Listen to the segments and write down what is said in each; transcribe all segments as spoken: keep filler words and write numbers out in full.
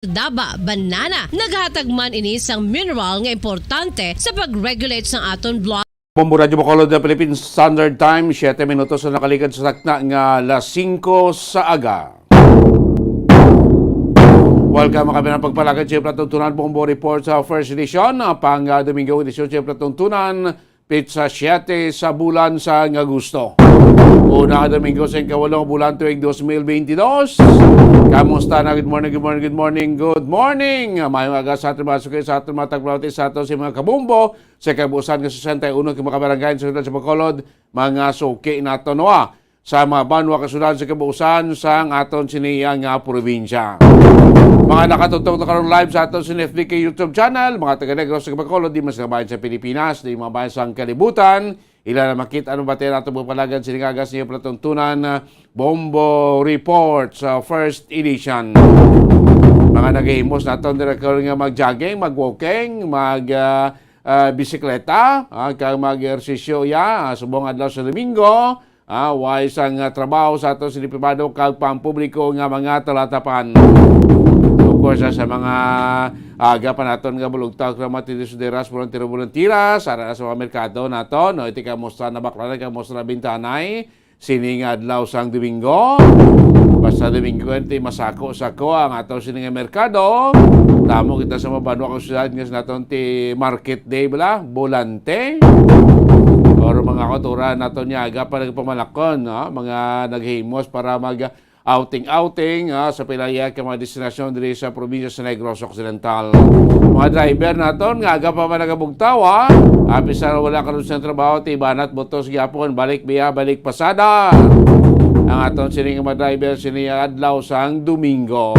daba, banana. Nagahatag man ini sang mineral nga importante sa pag-regulate sang aton blood. Bombo Radyo Bacolod na Philippine Standard Time, siyete minutos na nakaligad sa takna nga alas singko sa aga. Welcome, mga kabayan, pagpalagad sa Platuntunan Bombo Report sa first edition, ah, pang, ah, Domingo, edisyon sa Platuntunan, pitsa siyete sa bulan sa Agosto. Una nga Domingo sa ikawalo nga bulan tuig dos mil bentidós. Kamusta na? Good morning, good morning, good morning, good morning. Mayong aga sa aton mga suki, sa aton mga tagpalawati, sa aton sa mga kabombo, sa kabuusan nga sesenta y uno ka mga barangay sa siyudad sa Bacolod, mga suki nato, no, ah, sa mga banwa, kag syudad sa kabuusan sang aton sini nga probinsya. Mga nakatutok na karon live sa aton sini F B K YouTube channel, mga taga Negros sa Bacolod, di man sa kabayan sa Pilipinas, di mga bayan sa kalibutan, ila na makita ano ba tayo nato pagpalagad sini nga aga sa inyo palatuntunan, ah, Bombo Report sa first edition. Mga nagahimos naton dira karon nga mag-jogging, mag-walking, mag, ah, ah, bisikleta, ah, kag mag-ehersisyo ya, ah, subong adlaw sa Domingo, ah, way sang, ah, trabaho sa aton sini pribado kag pampubliko nga mga talatapan. Of course, ah, sa mga aga pa naton nga bulugtaw, mga tindero-tinderas, volunteer, volunteeras, ara sa mga merkado nato, no, iti kamusta na bakla na, kamusta na bintanay, sini nga adlaw sang Domingo. Basta Domingo, enti masako-sako ang ato sini nga merkado. Tamo kita sa mga banwa kag syudad nga sa naton ti market day bala, bulante. Or mga kauturan naton nga aga pa nagpamalakon, no? Mga naghimos para mag outing-outing, ah, sa pilaya ka mga destinasyon diri sa probinsya sa Negros Occidental. Mga driver naton nga aga pa man nagabugtaw, ah, ah, bisan wala karon sa trabaho, ti banat butos gyapon, balik biya, balik pasada. Ang aton sini nga mga driver sini adlaw sang Domingo.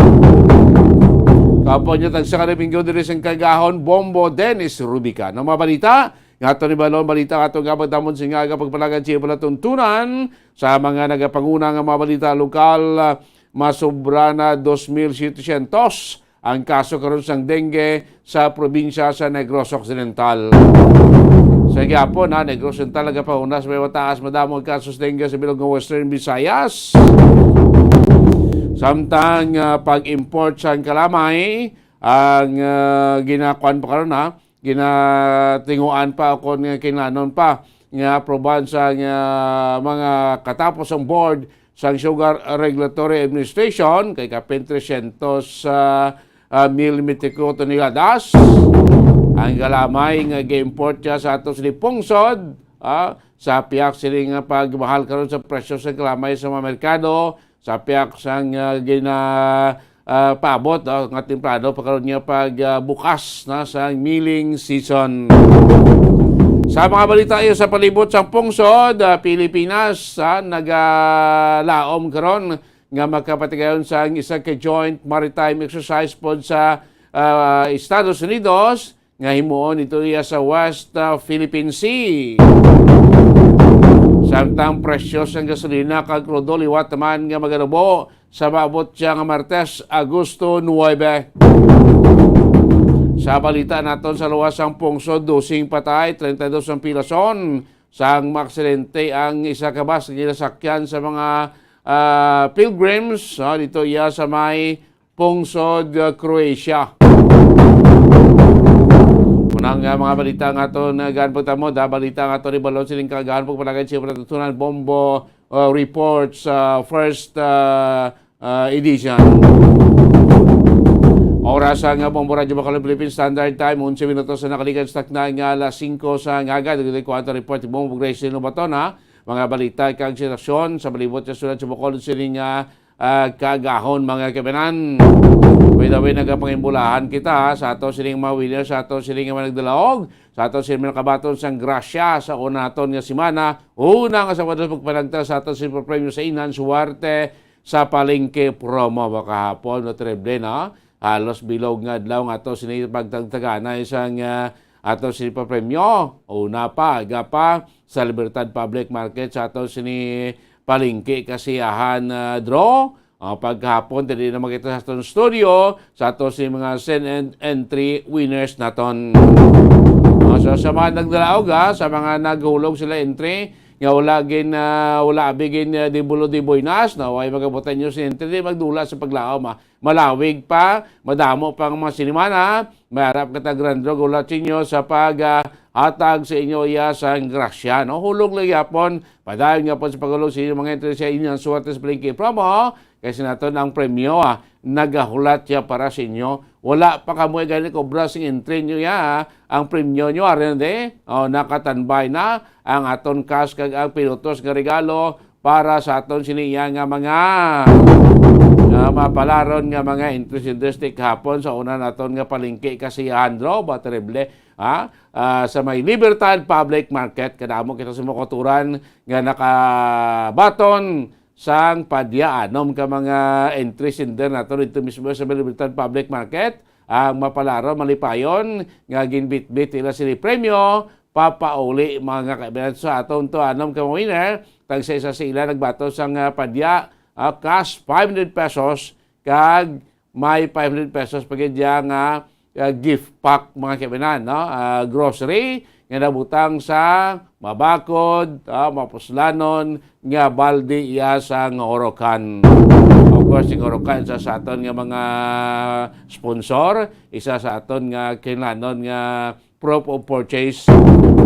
Kapon niya tagsa ka Domingo diri sa Cagahon, Bombo Dennis Rubica. Ang mga balita, nga aton ibalon, balita nga aton gabagdamon sa nga aga pagpalagad sa palatuntunan sa mga nagapanguna nga mga balita lokal, ah, masobra na dos mil setecientos ang kaso karon sang dengue sa probinsya sa Negros Occidental. Sa gihapon, ha, Negros Occidental nagapanguna sa may mataas madamo ang kaso sa dengue sa bilog nga Western Visayas. Samtang, ah, pag-import sang kalamay ang, ah, ginakuan pa karon, ha, ginatinguan pa o kon nga kinlanon pa nga aprobahan sa nga mga katapos ang board sang Sugar Regulatory Administration kay kapin tresyentos, ah, ah, mil metriko toneladas ang kalamay nga gi-import siya sa ato sini pungsod, ah, sa piyak sini nga pagmahal karon sa presyo sa kalamay sa mga merkado, sa piyak sang, ah, gina, ah, paabot, ah, nga temprano pa karon nga pag, ah, bukas na sa milling season. Sa mga balita iyo sa palibot sa pungsod, ah, Pilipinas, ah, nagalaom karon nga makapatigayon sa isa ka joint maritime exercise pod sa, ah, Estados Unidos, nga himuon ito iya sa West, ah, Philippine Sea. Samtang presyo sang gasolina kag krudo liwat naman nga maganubo sa maabot siya nga Martes, Agosto nuwebe. Sa balita naton sa luwas sang pungsod, dosing patay, treinta y dos ang pilason. Sang maaksidente ang isa ka bus nga ginasakyan sa mga, ah, pilgrims, ah, dito iya sa may pungsod, ah, Croatia. Unang, ah, mga balita nga aton, ah, gaan pagtamod, ah, balita nga aton ibalon sining kaagahan pagpalagay sa pagtutunan bombo, ah, reports, ah, first, ah, ah, edition. Oras nga Bombo Radyo Bacolod Philippine Standard Time, onse minutos na nakaligad sa takna nga alas singko sa ngaga. Dagdag ko ang report ni Bombo Grace Lobaton, ha. Mga balita kag sitwasyon sa palibot sa syudad sa Bacolod sining, ah, ah, kaagahon, mga kabayan. By the way, nagapangimbulahan kita, ha, sa ato sining mga winner, sa ato sining mga nagdalaog, sa ato sining mga kabaton sang grasya sa una naton nga semana. Una nga sa pagpanagta sa ato sining premyo sa Inhan Suwerte sa palengke promo makahapon, no, triple, no? Halos bilog nga adlaw nga ato sini pagtagtaganay sang, ah, ato sini papremyo. Una pa, aga pa, sa Libertad Public Market sa ato sini palengke kasiyahan, ah, draw. Ah, paghapon, dili na makita sa aton studio, sa ato sini mga send and entry winners naton. Ah, so, sa mga nagdalaog, ha, sa mga naghulog sila entry, nga wala gin, ah, wala abi gin, ah, dibulo di buenas, na way magabutan nyo sa entry, di magdula sa paglaom, ha. malawig pa, madamo pa ang mga sinimana, may arap kita, Grand Rogue, ulat sa inyo sa pag, ah, hatag sa inyo iya sang grasya, no? Hulog lang yapon, padayon nga po sa paghulog sa inyo mga entry sa inyong swerte sa Palengke Promo, kay sa naton ang premyo, ah, nagahulat siya para sa inyo. Wala pa kamo gani kobra sing entry nyo ya, ah. Ang premyo nyo, ari na di, oh, nakatanbay na ang aton cash kag ang pinutos nga regalo para sa aton sini iya nga mga, nga mapalaron nga mga entries and district hapon sa una naton nga palengke kasiyahan, draw ba, terrible, ha? Ah, sa may Libertad Public Market, kadamo kita sa mga kauturan nga nakabaton sang padya anom ka mga entries and district naton dito mismo sa may Libertad Public Market. Ang mapalaron, malipayon nga ginbitbit nila sini premyo, papauli, mga kaibigan, sa aton to anom ka mga winner. Tagsa isa sa ila nagbato sang, ah, padya, ah, cash five hundred pesos, kag may five hundred pesos pa gid diya nga, ah, gift pack, mga kaibigan, no? Ah, grocery nga nabutang sa mabakod, ah, mapuslanon nga balde iya sa nga Orocan. Of course, si Orocan, isa sa aton nga mga sponsor, isa sa aton nga kinlanon nga proof of purchase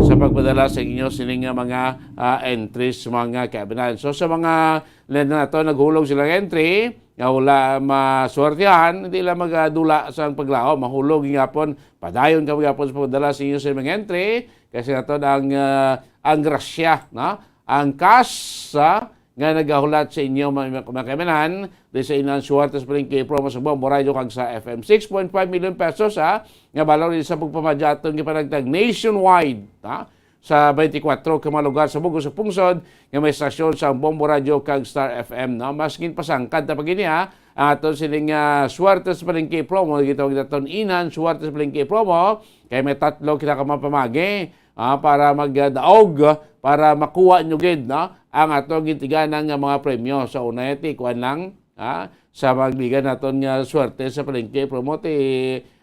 sa pagpadala sa inyo sining nga mga, ah, entries, mga kaibigan. So, sa mga lender nato, naghulog sila ng entry, nga wala maswertihan, hindi lang magadula sa paglaom, mahulog gihapon, padayon ka gihapon sa pagdala sa inyo sa mga entry, kasi nato ang, ah, ang grasya, no? Ang cash, ah, nga nagahulat sa inyo, mga, mga kaimanan, di sa inyong swerte sa Palengke Promo sa Bombo Radio kag sa F M. Six point five million pesos, ha, nga balor sa pagpamadya aton gipanagtag nationwide, ha, sa twenty-four ka mga lugar sa Bugos sa Pungsod nga may estasyon sa Bombo Radio kag Star F M, no? Mas ginpasangkad ta pa gini, ha, ang aton sining, ah, swerte sa Palengke Promo, gitawag naton inan swerte sa Palengke Promo, kay may tatlo kita ka mapamagi, ah, para magdaog, para makuha nyo gid, no, ang aton gintiganan nga mga premyo. So, una, ti, kuan lang, ah, sa magligan naton nga swerte sa Palengke Promo, ti,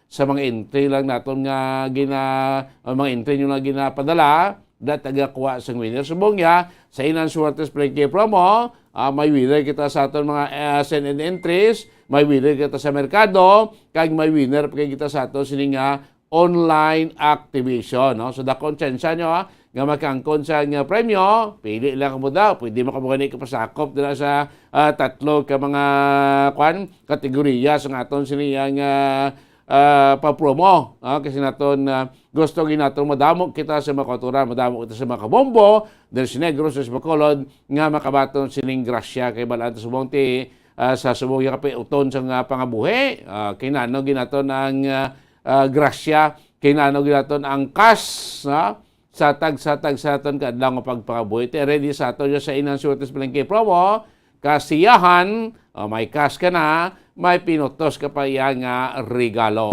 sa mga entry lang naton nga gina-, o mga entry nyo lang ginapadala, da tagakuha sang winner. Subong niya, sa inan swerte sa Palengke Promo, ah, may winner kita sa aton mga, ah, send in entries, may winner kita sa merkado, kag may winner pa kita sa aton sining nga online activation, no? So, dakon tsansa nyo, ha, nga makaangkon sa nga premyo, pili lang mo daw. Pwede mo kamo gani kapasakop dira sa, ah, tatlo ka mga, kwan, kategorya sa nga aton sini ang, ah, ah, pa-promo, no? Kasi naton, ah, gusto gid naton madamo kita sa mga kauturan, madamo kita sa mga kabombo, diri sa Negros, sa Bacolod, nga makabaton sining grasya kay balaan ta subong ti, ah, sa subong nga kapiuton sa nga pangabuhi, ah, kinano gid naton ang, ah, ah, grasya, kinano gid naton ang kas, ha? Sa tagsa-tagsa naton kadlaw nga pagpangabuhi. Ti ready sa aton sa inang suwerte sa Palengke Promo, kasiyahan, o may kas ka na, may pinutos ka pa iya nga regalo.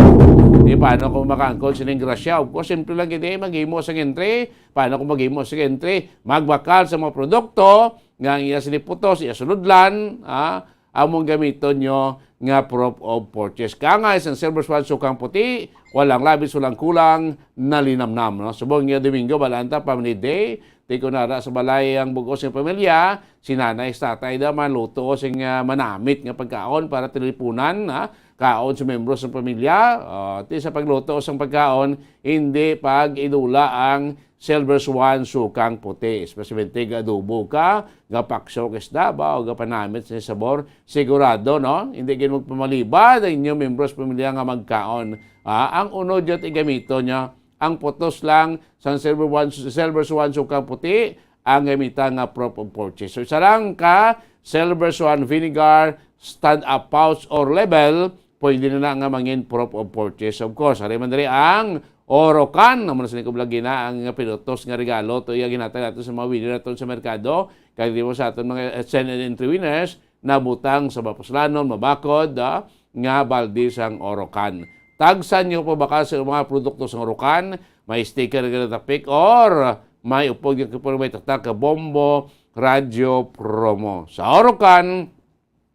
Di paano kung makaangkon sining grasya? Of course, simple lang gid, eh, maghimo sang entry. Paano kung maghimo sang entry? Magbakal sa mga produkto nga ang iya sini putos, iya sulodlan, ah, among gamiton nyo nga proof of purchase. Kaangay sang Silver Swan Sukang Puti, walang labis, walang kulang, nalinamnam, no? Subong nga Domingo, balaan ta, Family Day, ti kon ara sa balay ang bug-os nga pamilya, si nanay, si tatay daw, manluto sing, ah, manamit nga pagkaon para tinipunan, ha? Kaon sa membro sa pamilya, ah, ti sa pagluto sang pagkaon, hindi pag-idula ang Silver Swan Sukang Puti. Especially ti ga-adobo ka, gapakso ka isda ba, o gapanamit sa sabor, sigurado, no? Hindi gid magpamalibad ang inyo membro sa pamilya nga magkaon. Ah, ang unod dyan, ti gamiton nyo ang putos lang sang Silver Swan, Silver Swan Sukang Puti, ang gamita nga proof of purchase. So, isa lang ka Silver Swan vinegar, stand-up pouch or label, pwede na na nga mangin proof of purchase. Of course, ari man diri ang Orocan, amo na sini ko vlog gina, ang pinutos nga regalo to iya ginhatag nato sa mga winner naton sa merkado. Kay di mo sa aton mga send and entry winners, nabutang sa mapuslanon, mabakod, ah, nga balde sang Orocan. Tagsa nyo pa ba ka sa mga produkto sang Orocan? May sticker nga natapik or may upod nga kupon, may tatak ka Bombo Radyo Promo. Sa Orocan,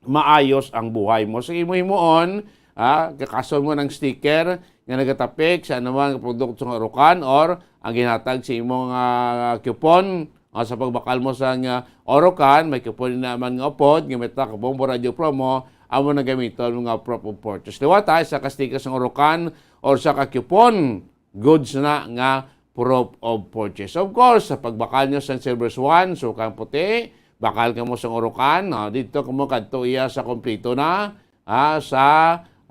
maayos ang buhay mo. Sige mo himuon, ah, kakason mo ng sticker nga nagatapik sa anuman nga produkto nga Orocan or ang ginhatag sa imong, ah, coupon, ah, sa pagbakal mo sa nga Orocan, may coupon naman nga upod nga may tatak ka Bombo Radyo Promo, amo na gamiton nga proof of purchase. Liwat, ha, isa ka sticker sang urukan or isa ka coupon, goods na nga proof of purchase. Of course, sa pagbakal nyo sa Silver Swan, sukang puti, bakal kamo sa urukan, no? Dito kamo kadto iya sa kompleto na, ah, sa,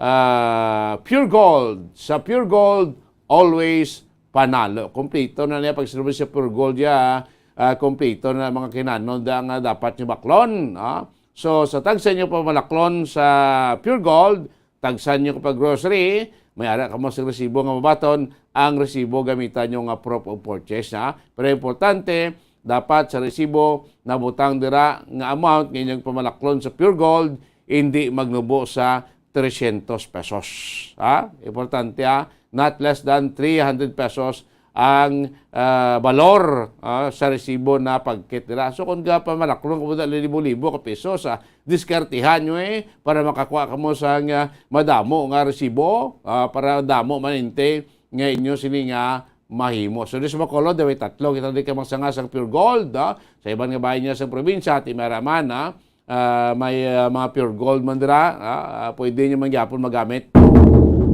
ah, Pure Gold. Sa Pure Gold, always panalo. Kompleto na niya pag sinabi sa Pure Gold, ya, ah, kompleto na mga kinanon da nga dapat nyo baklon, ah. So, sa tagsa nyo pamalaklon sa Pure Gold, tagsa nyo ka pag-grocery, may ara kamo sa resibo nga mabaton, ang resibo gamitan nyo nga proof of purchase, ha? Pero importante, dapat sa resibo nabutang dira nga amount nga inyong pamalaklon sa Pure Gold, hindi magnubo sa trescientos pesos. Ha? Importante, ha? Not less than three hundred pesos ang, ah, balor, ah, sa resibo na pagkit nila. So, kung ka pamalaklon ka mo na libo-libo ka pesos, ah, diskartihan nyo, eh, para makakuha ka mo sa nga madamo nga resibo, ah, para damo man inte nga inyo sini nga mahimo. So, di sa Bacolod, may tatlo kita di ka magsanga sang Pure Gold, ah. Sa iban nga bahin niya sa probinsya, ti maraman, ah, ah, may, ah, mga Pure Gold man dira, ah, ah, pwede nyo man gyapon magamit,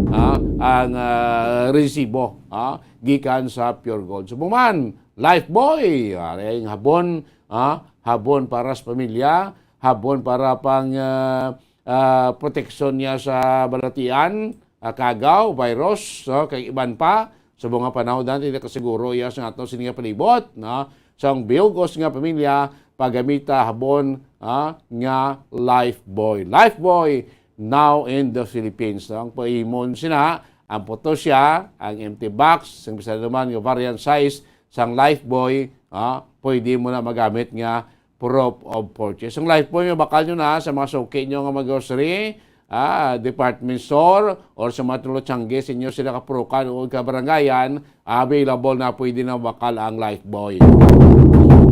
ah, ang, ah, resibo, ah, gikan sa Pure Gold. Subong man, Lifebuoy, ah, ang habon, ah, habon para sa pamilya, habon para pang, ah, ah, proteksyon niya sa balatian, ah, kagaw, virus, so, kay iban pa. Subong nga panahon dati, nakasiguro iya sa ato sini nga palibot, no? Sang biugos nga pamilya, paggamita habon, ah, nga Lifebuoy. Lifebuoy now in the Philippines, no? Ang paimon sina, ang Potosia, ang empty box, ang bisan naman nga variant size sang Lifebuoy, ah, pwede mo na magamit nga proof of purchase. Ang Lifebuoy, mabakal nyo na sa mga suki nyo nga mga grocery, ah, department store, or sa mga tulo tiyangge sa inyo sila kapurukan o kabarangayan, available na, pwede na bakal ang Lifebuoy.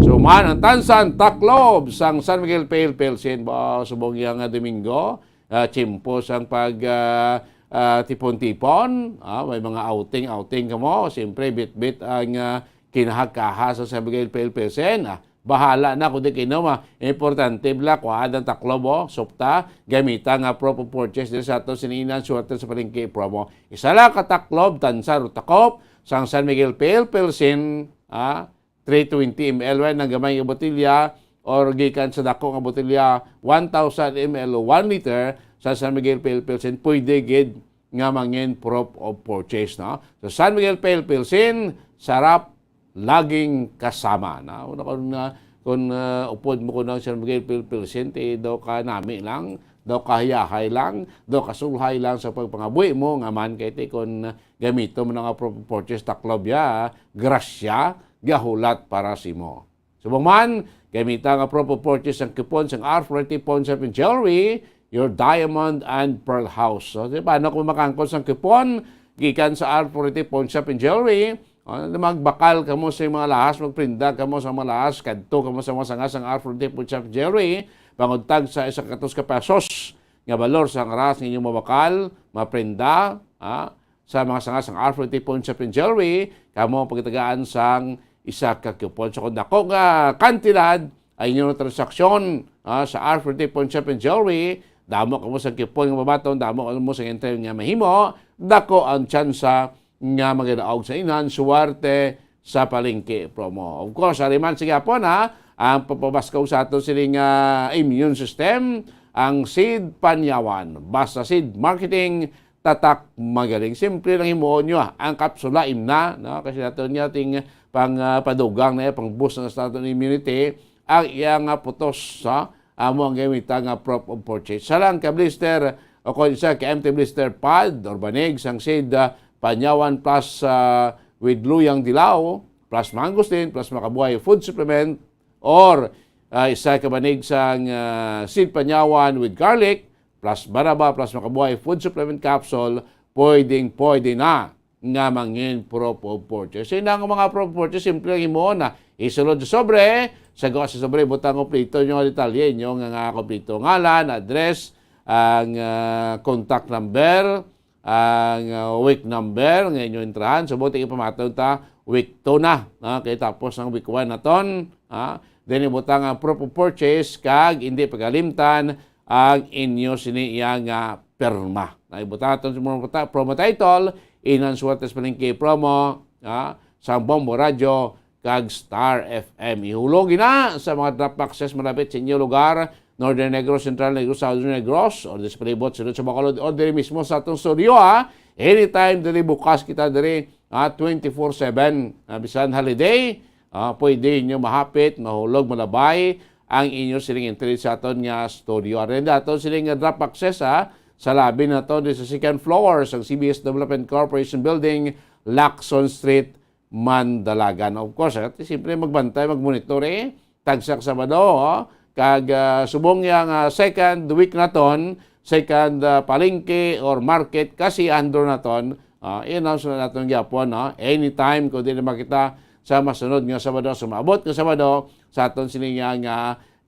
So man, ang Tansan Taklob sang San Miguel Pale Pilsen, ba, subong iya nga Domingo, ah, tiyempo sang pag, ah, ah, tipon-tipon, ah, may mga outing-outing kamo, siyempre, bitbit ang, ah, kinahakaha sa San Miguel Pale Pilsen, ah, bahala na kung di kainom, ah. Importante, bala, kuhaan ang taklob, oh, supta, gamita nga proof of purchase diri sa ato sininan, suwerte sa palengke promo. Isa lang ka taklob, tansa, o takop, sang San Miguel Pale Pilsen, ah, three twenty M L, wala nang gamay nga botelya, or gikan sa dako nga botelya, one thousand M L o one liter, sa San Miguel Pale Pilsen, pwede gid nga mangin proof of purchase, no? Sa San Miguel Pale Pilsen, sarap laging kasama, no? Una, kung, ah, kung, ah, upod mo ko ng San Miguel Pale Pilsen, ti daw ka nami lang, daw kahayahay lang, daw kasulhay lang sa pagpangabuhi mo, nga man kay ti kung, ah, gamito mo na nga proof of purchase, taklob ya, grasya, gahulat para sa imo. Subong man, gamita nga proof of purchase ang coupon sang R forty Pawn Shop and Jewelry, your diamond and pearl house. So, di ba, ano kung makangkon sang coupon gikan sa R forty Pawn Shop and Jewelry? O, magbakal kamo sa mga lahas, magprenda kamo sa mga lahas, kadto kamo sa mga sanga sang R forty Pawn Shop and Jewelry, pangutag sa isa ka katos ka pesos nga balor sang rahas nga inyong mabakal, maprenda, ah, sa mga sanga sang R forty Pawn Shop and Jewelry, kamo ang pagtagaan sang isa ka coupon. So, kung dako nga kantidad ang inyong transaksyon, ah, sa R forty Pawn Shop and Jewelry, damo kamo sa coupon nga mabaton, damo kamo sa entry nga mahimo, dako ang tsansa nga magadaog sa inan, suwerte sa palengke promo. Of course, ari man sa gihapon, ha, ang papabaskaw sa ato sining, ah, immune system, ang Seed Panyawan. Basta Seed Marketing, tatak magaling. Simple lang himuon nyo, ah. Ang kapsula, imna, no? Kasi nato niya ting pang, ah, padugang na, pang boost na sa aton immunity. Ang iyang, ah, putos, ha? Amo ang gamita nga proof of purchase. Isa lang ka blister o kung isa ka empty blister pad or banig sang Seed, ah, Panyawan plus, ah, with luyang dilaw, plus mangosteen, plus makabuhay food supplement, or, ah, isa ka banig sang, ah, Seed Panyawan with garlic, plus baraba, plus makabuhay food supplement capsule, pwedeng pwede na nga mangin proof of purchase. Sa inang mga proof of purchase, simple lang himuon na isulod sa sobre, sa gawa sa sobre, butang kompleto nyo nga detalye, inyo nga, nga kompleto ngalan, address, ang, ah, contact number, ang, ah, week number nga inyo entrahan. So, buti ipamaton ta, week two na, ah, kay tapos ang week one naton, ah. Then, ibutang ang proof of purchase, kag hindi pagalimtan ang inyo sini iya nga pirma. Naibutang naton sa promo ti-, promo title, Inang Suwerte sa Palengke promo, ah, sa Bombo Radyo kag Star F M. Ihulog na sa mga drop boxes malapit sa inyo lugar, Northern Negros, Central Negros, Southern Negros, or di sa palibot, sulod sa Bacolod, or diri mismo sa atong studio, ha. Anytime, diri bukas kita diri, ah, twenty-four seven, ah, bisan holiday, ah, pwede inyo mahapit, mahulog, malabay ang inyo siling entry sa aton nga studio. Ari na aton siling nga drop boxes, ha, sa labi naton diri sa second floor sang C B S Development Corporation Building, Lacson Street, Mandalagan. Of course, ah, siyempre magbantay, magmonitor, eh. Tagsa ka Sabado, oh. Kag, ah, subong yang, ah, second week naton, second, ah, palengke or market, kasiyahan draw naton, ah, i-announce na naton gyapon, no? Anytime, kung di na makita sa masunod nga Sabado, sa maabot nga Sabado, sa aton sini nga, nga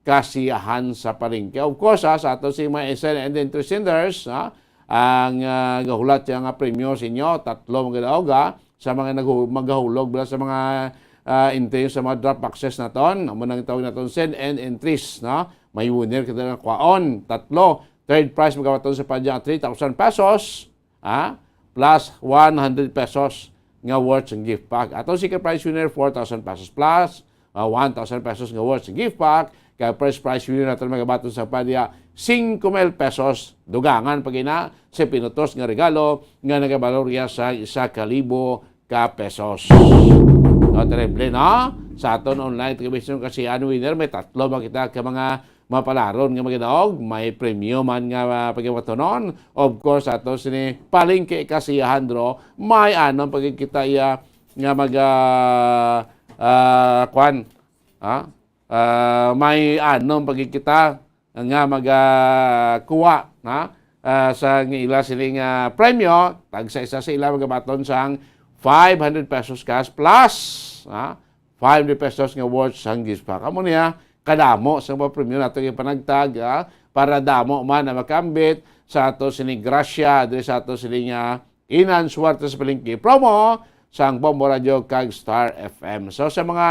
kasiyahan sa palengke. Of course, ha, sa aton sini mga S N and entry senders, ha, ang, ah, gahulat siya nga premyo sa inyo, tatlo mga daog, ha, sa mga naghu-, maghulog bala sa mga, ah, entry sa mga drop boxes naton. Amo nang tawag naton send and entries, no? May winner kita nga kwaon, tatlo. Third prize magabaton sa padya three thousand pesos, ah, plus one hundred pesos nga worth sang gift pack. Aton second prize winner, four thousand pesos plus, ah, one thousand pesos nga worth sang gift pack. Kay first prize winner naton magabaton sa padya, cinco mil pesos. Dugangan pa gina sa pinutos nga regalo nga nagabalor ya sa isa ka libo ka pesos. No, terrible, no? Sa aton online television kasi ang winner, may tatlo man kita ka mga mapalaron nga maginaog, may premyo man nga, ah, pagkabatonon. Of course, ato sini palengke kasiyahan draw, may anom pagkikita iya nga mag, ah, ah, kwan, ha? Ah, may anom pagkikita nga magakuha, ha? Ah, sa ila sining, ah, premyo, tagsa isa sa ila magabaton sang five hundred pesos cash plus, ha? Five hundred pesos nga worth sang gift pack. Amo niya, kadamo sa mga premyo nato gipanagtag, ha? Para damo man ang makambit sa ato sining grasya, diri sa ato sining, ah, Inang Suwerte sa Palengke promo sang Bombo Radio kag Star F M. So, sa mga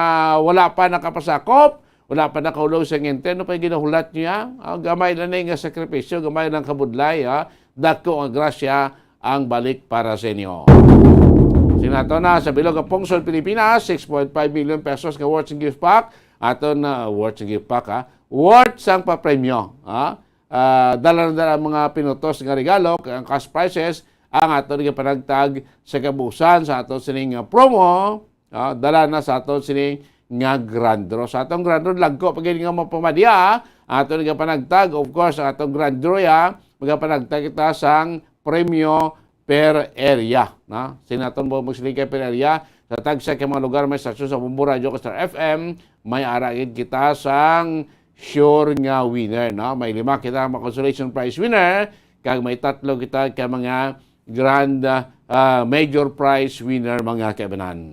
wala pa nakapasakop, wala pa nakahulog sa ngente, ano pa yung ginahulat niya? Ah, gamay lang na yung sakripisyo, gamay lang kabudlay, ha? Dako ang grasya ang balik para sa inyo. Sinato na sa bilog nga pungsod Pilipinas, six point five million pesos nga worth ng gift pack. Ato na worth ng gift pack, ha? Worth sang papremyo, ha? Ah, dala na dala ang mga pinutos nga regalo, kag ang cash prizes, ang ato nga panagtag sa kabuusan sa ato sining nga promo, ah, dala na sa ato sining nga grand draw. Sa atong grand draw, lagko pa gid nga mapamadya, ato nga panagtag, of course, ang atong grand draw, ya, magapanagtag kita sang premyo per area, na? Sinaton mo magsiling kay per area, sa tagsa ka mga lugar may stasyon sa Bombo Radio kag Star F M, may ara gid kita sang sure nga winner, no? May lima kita mga consolation prize winner, kag may tatlo kita ka mga grand, ah, major prize winner, mga kaibanan.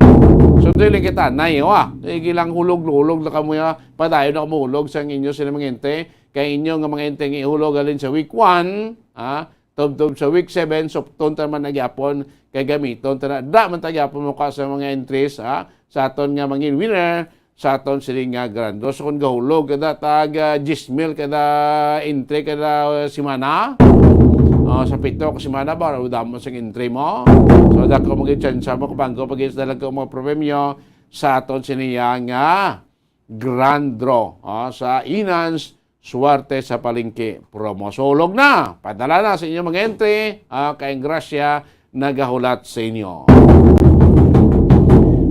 So, dili kita, nayo, ah. Sige lang, hulog-hulog na kamo, ah. Padayon na kamo hulog sa inyo sila mga ente. Kay inyo nga mga ente nga ihulog halin sa week one, ah, tubtob sa week seven, supton ta man na gyapon, kay gamiton ta na. Da man ta gyapon mo sa mga entries, ha, sa aton nga mangin winner, sa aton sini nga grand draw. So, kung gahulog kada tag, ah, diyes mil kada entry kada, ah, semana, ah, sa pito ka semana, ba, damo sing entry mo. So, dako mo gid tsansa mo, kapangko pa gid sa dalag ko mga premyo sa aton sini nga grand draw, ah, sa Inans Suwerte sa Palengke promo. Sulog na! Padala na sa inyong mga entry, ah, kay ang grasya nagahulat sa inyo.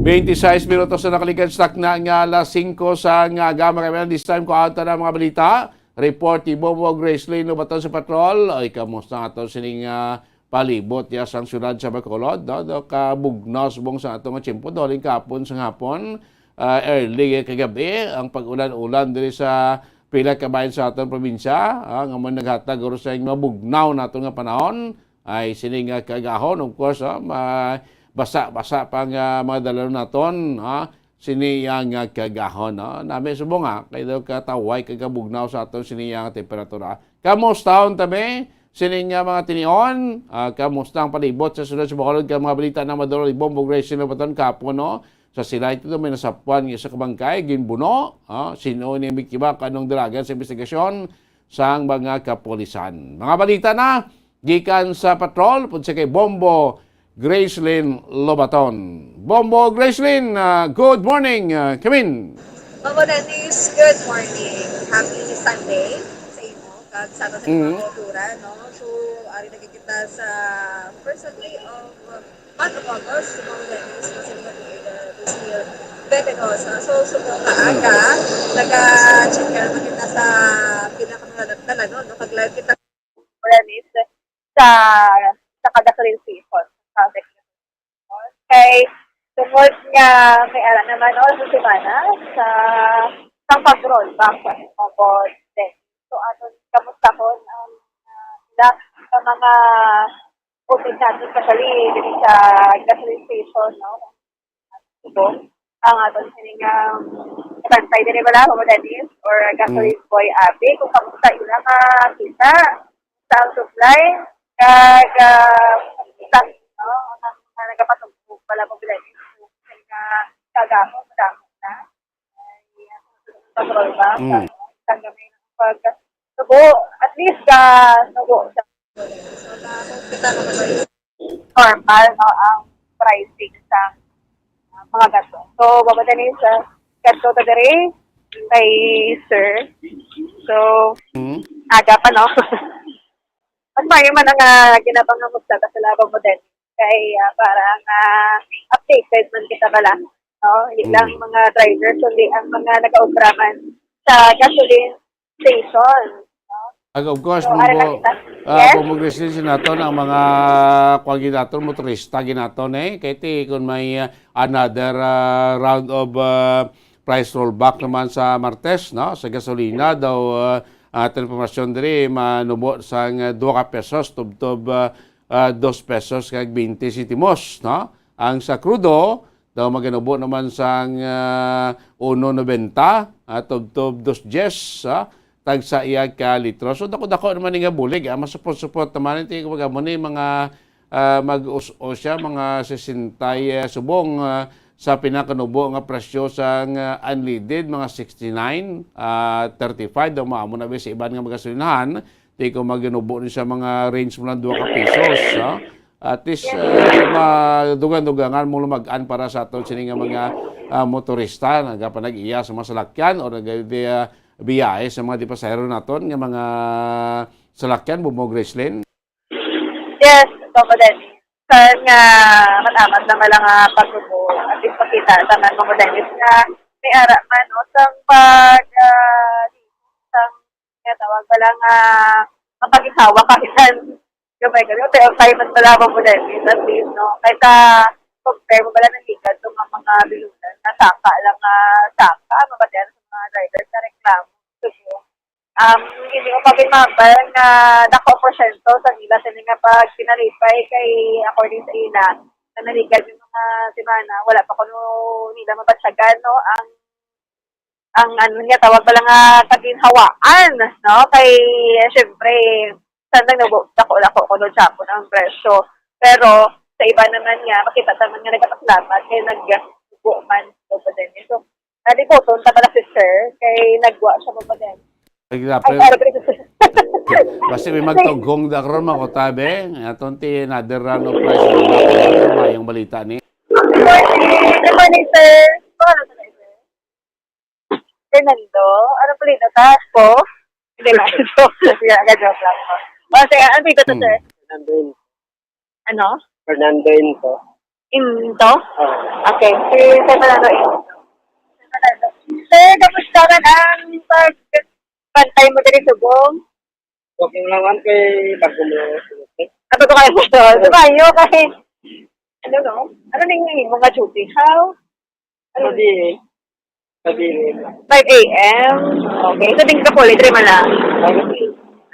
Twenty-six minutos na nakalikan sa takna nga alas singko sa nga aga, mga kaibigan. This time, kuhaan ta na mga balita. Report ni Bobo Grace Lino, baton sa patrol. Ay, kamusta nga to sining, ah, palibot ya sang siyudad sa Bacolod, no? Do ka bugnaw subong sa ato nga tiyempo, duling kahapon sa hapon, ah, early kagabi, ang pag-ulan-ulan diri sa pila ka bahin sa aton probinsya, ah, nga man naghatag oro sa mga bugnaw nato nga panahon, ay sini nga kaagahon, of course, ah, ma-, basa-basa pa nga mga dalan naton, ah, sini nga kaagahon, no? Nami subong, ah, kay daw kataway kag kabugnaw sa aton sini nga temperatura. Kamusta tabi? Sini nga mga tinion, ah, kamusta ang palibot sa sulod sa Bacolod? Kag mga balita na madulog ni Bombo Grace Sinabaton kapon, no? Sa Silay, ito may nasapuan nga isa ka bangkay, ginbuno, ah, sino ni may kiba kanong dalagan sa investigasyon sang mga kapulisan. Mga balita na gikan sa patrol, pud sa kay Bombo Gracelyn Lobaton. Bombo Gracelyn, ah, good morning, ah, come in. Mamo Dennis, good morning. Happy Sunday sa imo kag sa aton sa mga Mm. kultura, no? So, ari na kita sa first Sunday of month of August, Mamo Dennis, no, sa mga tuig, ah, dos mil bente dos. So, subong nga aga, nag-check naman kita sa pinakamalapit na, no? Kag live kita Mamo Dennis sa, sa kada gasoline station. Sa Kay tungod nga may ara naman, no, sa semana, sa, sa pag-roll back sa Mamo Dennis. So, aton kamustahon ang, ah, ila sa mga open natin, especially diri sa gasoline station, no? Subong ang aton sining, um, bantay diri bala, Mamo Dennis, or gasoline boy Abby, kung kamusta ila nga kita sa supply, kag, ah, sa, no, ang mga nagapatugtog bala, Mamo Dennis, nga kagahom, damo na. Ay, ang pag-roll back, Mm. ano, sa gamay ng pag-, subo, at least, ah, subo sa normal, no, ang pricing sa, ah, mga gato. So, Mamo Dennis, ah, kadto ta diri kay sir. So, Mm. aga pa, no? Mas maayo man ang, ah, ginapangamusta ta sila, Mamo Dennis. Kay, ah, para nga updated man kita bala, no? Hindi Mm. lang mga driver, kundi ang mga nag-aobra man sa gasoline station, no? Ag, of course, So, ara na Bombo, kita. ah, Yes? Bombo Gracelyn, sa naton ang mga kuwan ginaton, motorista ginaton, eh. Kay ti, kung may, ah, another, ah, round of, ah, price rollback naman sa Martes, no? Sa gasolina daw, ah, aton impormasyon diri, manubo sang, ah, dua ka pesos, tubtob, ah, ah, dos pesos kag bente sentimos, no? Ang sa krudo, daw maganubo naman sang, ah, uno noventa, ah, tubtob dos dyes, ah, tagsa iya ka litro. So, dako-dako naman ni nga bulig, ah, masupot-supot naman. Ito yung mga, mga, ah, mag-us-, o siya, mga sesenta, eh, subong, ah, sa pinakanubo nga presyo sang, ah, unleaded, mga sixty-nine, ah, thirty-five, daw maamo na ba sa iban nga mga gasolinahan. Di ko maginubo ni sa mga range mo lang dua ka pesos, no? At least, uh, madugang-dugangan mo lumag-an para sa aton sini nga mga, uh, motorista, nagapanag-iya sa mga salakyan o nag-, uh, biyahe sa mga di pasahero naton nga mga salakyan, Bombo Gracelyn? Yes, Papa Dennis. Saan nga matamat na nga lang, ah, pagtubo, at least makita sa man, Mamo Dennis, nga may ara man, no, sang pag, ah, sang nga tawag pa lang, ah, makaginhawa ka bisan gamay-gamay. Pero kay man pala, Mamo Dennis, at least, no? Kaysa compare mo pala ng ligan sa mga, mga bilunan, nasaka lang, ah, saka, mabatian sa mga driver sa reklamo. So, um, hindi ko pag-imabal nga dako porsyento sa nila sini nga pag pinalipay kay according sa ila, na naligan yung mga semana, wala pa kuno nila mabatyagan, no? Ang ang ano niya, tawag pala nga kaginhawaan, no? Kay, syempre, saan lang nag-, dako-dako kuno gyapon ang presyo. Pero, sa iba naman nga, makita ta man nga nagpasalamat kay nagbuo man, so, pa din. So, nalibuton ta pala si sir, kay nagwa siya mo pa din. Ay, Ay, grabe. Sorry, sorry. Basta may magtughong da karon, mga kutabe. Aton ti another round of price. Mayong balita ni. Good morning, sir. Paano sa sir? Fernando? Ano pala yun? Taas po? Hindi lang. Hindi, nag-joke lang po. O, sir, ano dito to, Hmm. sir? Fernando Inn. Ano? Fernando Inn po. Into? Oo. Okay. Si Sir Fernando Inn. Sir Fernando. Sir, kamusta man ang pag-, pantay mo diri subong? Okay lang man kay bago mo. Ano ko kayo dito? Sa banyo kay, ano no? Ano nang mga duty? How? Ano? Sabi eh. Sabi eh. Five A M? Okay. So, din ka puli, three man lang.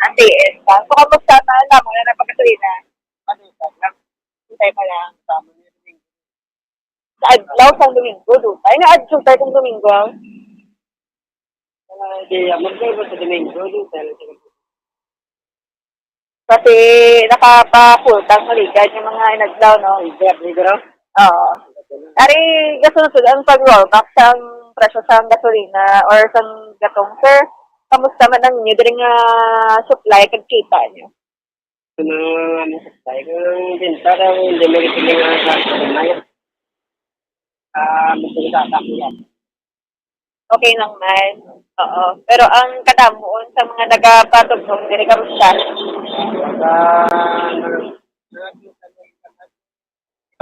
Ang T S pa. So, kamusta na? Alam mo na napagkatuloy na. Ano yung program? Hintay pa lang. Tama na yung Sa adlaw sang Domingo, dutay. Nga adlaw tayo kung Domingo. Ah, di, ah, magkaiba sa Domingo, dutay lang sa Kasi nakapa-full tank maligan yung mga inadlaw, no? Grab, grab. Oo. Ari, gasunod ang pag-rollback sang presyo sang gasolina or sang gatong, sir. Kamusta man ang inyo diri nga supply kag kita nyo? Ano ang supply? Kung ang benta daw, hindi mo rin nga sa supply. Ah, magsalita sa akin yan. Okay lang man. Oo. Pero ang kadamuon sa mga nagapatugtog diri, kamusta? Ah,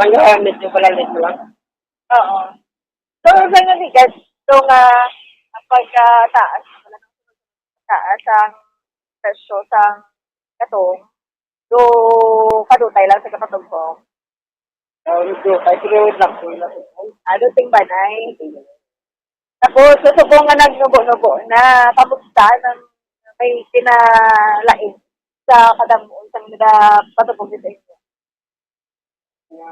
ano, ano, medyo palalit mo lang. Oo. So, sa nga bigas, so nga, ang pagkataas, taas ang presyo sa katong, so, kadutay lang sa kapatugtog. Ah, medyo, ay, pero lang po, lang po. Ano, ting banay? Tapos, sa subong nga nagnubo-nubo na, kamusta nang may pinalain sa kadamuon sa nagapatugtog sa inyo? Nga,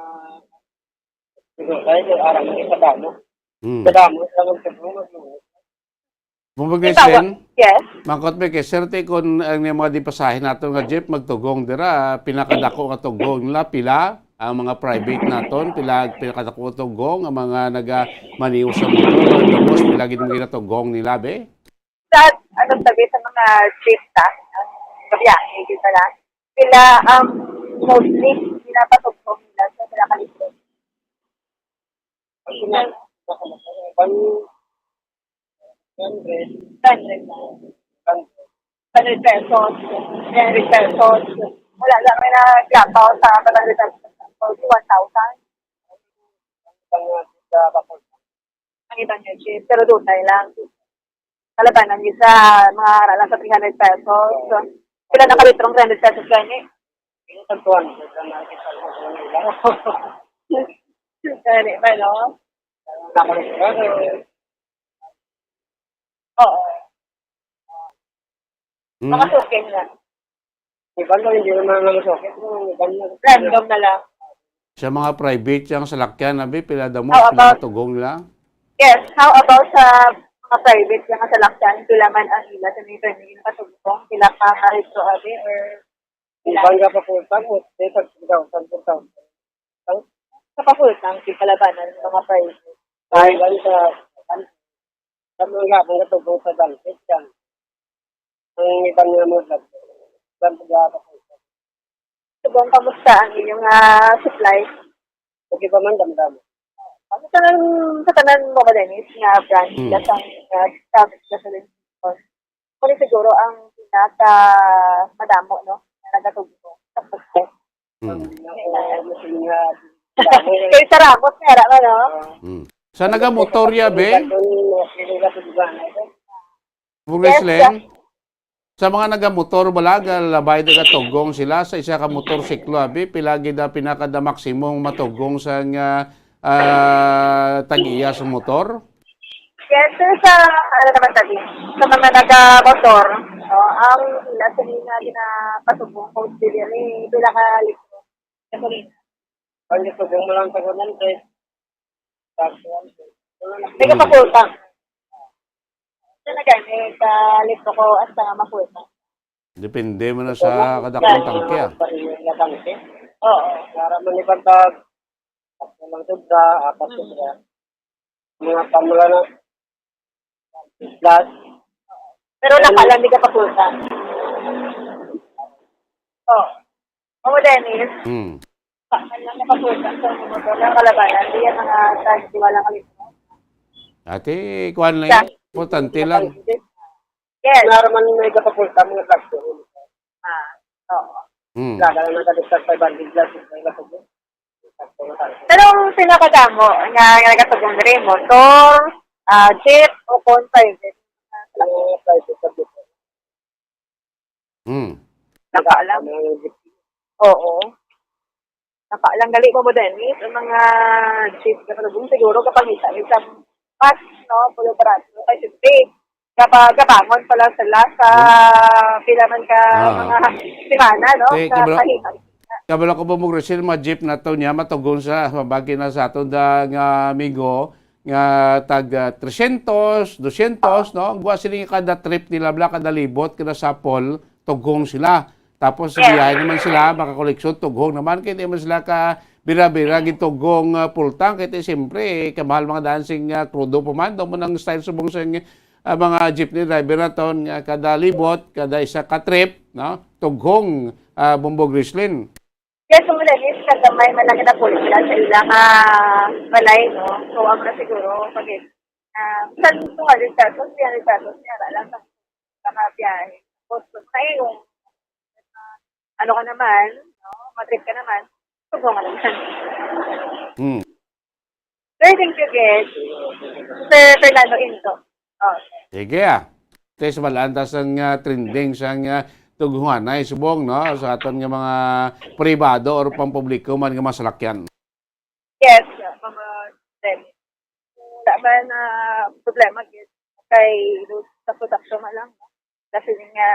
siguro, ay, yung arang, yung kadamo. Hmm. Kadamo, sa magtugtog, magtugtog. Bumag Ikaw, Glenn, yes. Mangkot mi kay Sir T, kung ang mga dipasahin nato nga jeep magtugong dira, pinakadako nga tugong nila, pila ang mga private naton, pila pinakadako nga tugong, ang mga naga maniw sa motor, mga gamos, pila gid ang ginatugong nila, be? Sa, ano, sabi sa mga jeep ta, ang gabiyahe, di ba lang? Pila, um, mostly, pinapatugong nila sa pila ka litro? Ang pinaka-, pinaka-, Hundred. Hundred. Hundred. Hundred pesos. Hundred pesos. Wala lang may naglapaw sa five hundred pesos. Forty, one thousand. Ang sa kapag Ang iba niya, chief. Pero dutay lang. Kalabanan niya sa mga ara lang sa three hundred pesos. So, pila na kalitrong three hundred pesos gani? Yung tag two hundred lang nakikita ko sa kanila. Gani ba, no? Tapos, ano, Oo. Mm. Mga suking na. Iban lang, hindi naman mga suking. Pero iban lang. Random na lang. Sa mga private yang salakyan, abi, pila damo, How about pinatugong nila? Yes, how about sa mga private yang salakyan, pila man ang ila sa may permit yung patugong, pila ka retro, abi, or Iban nga pa full tank, o, di, tag three thousand, four thousand. Ang Sa pa-full tank, yung kalabanan ng mga private. Ay, iban sa, sa mga gapon nga tugong sa dangkit, yan. Ang iban nga mga vlog, iban pa nga pa full tank. Subong, kamusta ang inyong, ah, supply? Okay pa man, damdam. Ano sa tanan, sa tanan mo, Dennis, nga brand, Hmm. gas ang, ah, sa gasoline? Kung siguro ang pinaka madamo, no, na nagatugtog sa pagkakas. Hmm. Kay sa Ramos, nga ra, no? Hmm. Sa nagamotor ya, be? Yes, Bugreslen? Sa mga nagamotor bala, labay nagatugong sila sa isa ka motorsiklo, abi, pila gid ang pinakada maksimong matugong sa nga, ah, tag-iya sa motor? Yes, sir, sa, ano naman tayo, sa mga nagamotor, no, ang ila sa mga ginapatubong ko, dili, pila ka litro. Gasolina. Ang litro, kung mo lang sa one hundred. Sa one hundred. May kapapulta. Sa na gani, sa litro ko, hasta nga mapulta. Depende man na sa kadakong tangke, ah. Sa tangke? Oo. Para man ipantag, tatlo lang sobra, apat Mm. sobra. Mga pamula na. Plus. Pero nakalang di ka kapulta. Oh. Mamo, Dennis. Hmm. Nakalang na kapulta sa mga motor ng kalabanan. Di yan mga tag, di wala kami. Ate, kuwan lang Sa- yun. Importante lang. Yes. Naraman may kapapulta, mga tag. Ah, oo. Hmm. Laga lang nagkadagdag five hundred lang, six hundred lang. Pero ang pinakadamo nga, nga nagatugong diri, motor, ah, jeep, o kon private? Oo, private sa jeep. Hmm. Nakaalam. Oo. Nakaalam, gali mo mo, Dennis, ang mga jeep na katugong siguro kapangita, isang pass, no, pulo barato, kay siyempre, kapag gabangon pa lang sila sa Hmm. pila man ka Ah. mga semana, no, Eh, sa kabalo-, pahita. Kabalo ko ba mo, Rosel, mga jeep na to niya, matugong sa, mabagi na sa aton da nga amigo, nga tag, ah, tresyentos, dosyentos, no? Ang guwa sila nga kada trip nila, bla, kada libot, kada sapol, tugong sila. Tapos, Yes. biyahe naman sila, makakoleksyon, tugong naman. Kaya di man sila ka bira-bira, gitugong, ah, pultang. Kaya di, siyempre, kamahal mga daan sing, ah, krudo pa man. Daw mo nang style subong sing, ah, mga jeepney driver naton nga kada libot, kada isa ka trip, no? Tughong, ah, Bombo Grislin. Yes, so, Dennis, kagamay man lang kita pulis sila sa ilang, ah, balay, no? So, ang na siguro, pag, ah, sa two hundred pesos, three hundred pesos, niya, wala lang sa, sa biyahe. Tapos, kung may yung, ano ka naman, no? Matrip ka naman, subo ka naman. Hmm. Sir, thank you, guys. Sir Fernando Into. Oh. Sige, ah. Tes, malantas ang, ah, trending sang, ah, tughuanay subong, no? Sa aton nga mga pribado or pampubliko man nga mga salakyan. Yes, mga Dennis. Wala man, ah, problema, guys. Kay, sakto-sakto man lang, no? Kasi nga,